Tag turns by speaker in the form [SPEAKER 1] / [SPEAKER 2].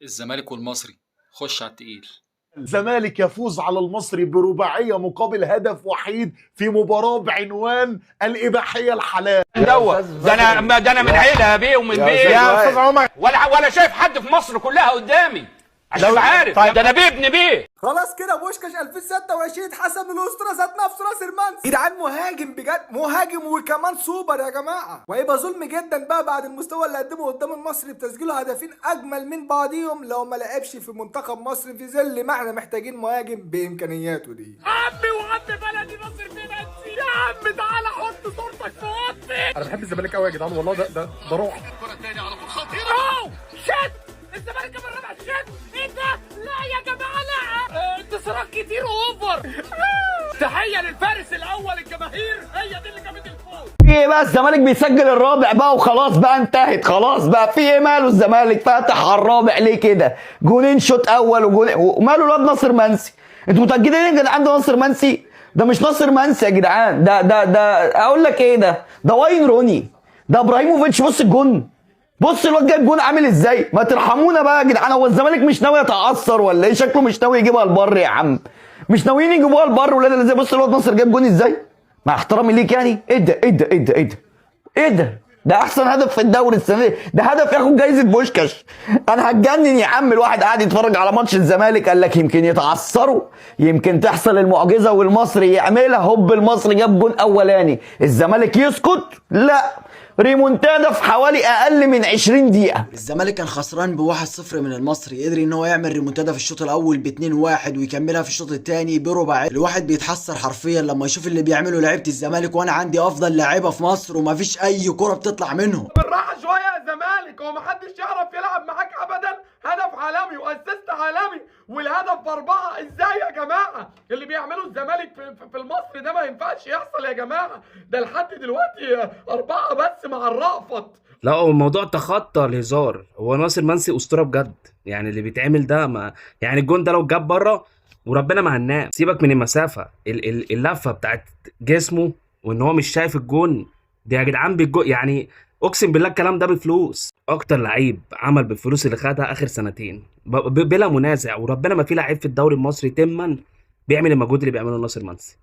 [SPEAKER 1] الزمالك والمصري، خش على التقيل.
[SPEAKER 2] الزمالك يفوز على المصري برباعية مقابل هدف وحيد في مباراة بعنوان الإباحية الحلال.
[SPEAKER 3] دوت ده انا من عيله بيه ومن بيه
[SPEAKER 4] يا استاذ عمر،
[SPEAKER 3] ولا شايف حد في مصر كلها قدامي عشان تبقى عارف. طيب. ده انا بيه ابن بيه.
[SPEAKER 5] خلاص كده بوشكاش 2026 اتحسب للاسطوره ذات نفسه ناصر منسي. جدعان مهاجم بجد، مهاجم وكمان سوبر يا جماعة. وهيبقى ظلم جدا بقى بعد المستوى اللي قدمه قدام المصري بتسجيله هدفين اجمل من بعضيهم لو ما لعبش في منتخب مصر في ظل ما احنا محتاجين مهاجم بامكانياته دي.
[SPEAKER 6] عمي وعم بلدي ناصر منسي، يا عم تعالى حط صورتك في اوضتي.
[SPEAKER 4] انا بحب الزمالك قوي يا جدعان والله، ده روح.
[SPEAKER 6] الكره تاني على طول خطيرة، شت الزمالك جاب الرابع، شت. ايه ده؟ لا يا جماعة لا، انتصارات كتير over. تحية للفارس الاول الجماهير، هي دي اللي جابت الفوز.
[SPEAKER 7] في ايه بقى؟ الزمالك بيسجل الرابع بقى وخلاص بقى، انتهت خلاص بقى. في ايه ماله الزمالك فاتح على الرابع ليه كده؟ جونين شوط اول وجون، وماله الواد ناصر منسي؟ انتوا متاكدين يا جدعان ده ناصر منسي؟ ده مش ناصر منسي يا جدعان، ده اقول لك ايه، ده واين روني، ده ابراهيموفيتش. بص الجون، بص الواد جايب جون عامل ازاي. ما ترحمونا بقى يا جدعان، هو الزمالك مش ناوي يتعثر ولا ايه؟ شكله مش ناوي يجيبها البر يا عم، مش ناويين يجيبوها البر ولا ازاي؟ بص الواد ناصر جايب جون ازاي، مع احترامي ليك يعني. ايه ده ايه ده ايه ده ايه ده ايه ده؟ ده احسن هدف في الدوري السنة دي، ده هدف ياخد جايزة بوشكاش. انا هتجنن يا عم. الواحد قاعد يتفرج على ماتش الزمالك قال لك يمكن يتعثروا، يمكن تحصل المعجزة والمصري يعملها. هوب المصري جاب جون اولاني، الزمالك يسكت؟ لا، ريمونتادا في حوالي اقل من 20 دقيقة.
[SPEAKER 8] الزمالك كان خسران ب1-0 من المصري، قدر ان هو يعمل ريمونتادا في الشوط الاول ب2-1 ويكملها في الشوط الثاني برباعيه. الواحد بيتحسر حرفيا لما يشوف اللي بيعمله لعيبة الزمالك، وانا عندي افضل لاعيبه في مصر ومفيش اي كره بتطلع منهم.
[SPEAKER 9] بالراحة شوية يا زمالك، هو محدش يعرف يلعب معاك ابدا. هدف عالمي و assist عالمي والهدف باربعة، ازاي يا جماعة؟ اللي بيعمله الزمالك في المصري ده ما ينفعش يحصل يا جماعة. ده لحد دلوقتي 4 بس مع الرأفت.
[SPEAKER 10] لا هو الموضوع تخطى الهزار، هو ناصر منسي اسطورة بجد. يعني اللي بيتعمل ده ما يعني الجون ده لو جاب بره وربنا ما هناه. سيبك من المسافة، اللفة بتاعت جسمه وان هو مش شايف الجون دي يا جدعان بالجون. يعني اقسم بالله الكلام ده بفلوس. اكتر لعيب عمل بالفلوس اللي خدها اخر سنتين بلا منازع، وربنا ما في لعيب في الدوري المصري تما بيعمل المجهود اللي بيعمله ناصر منسي.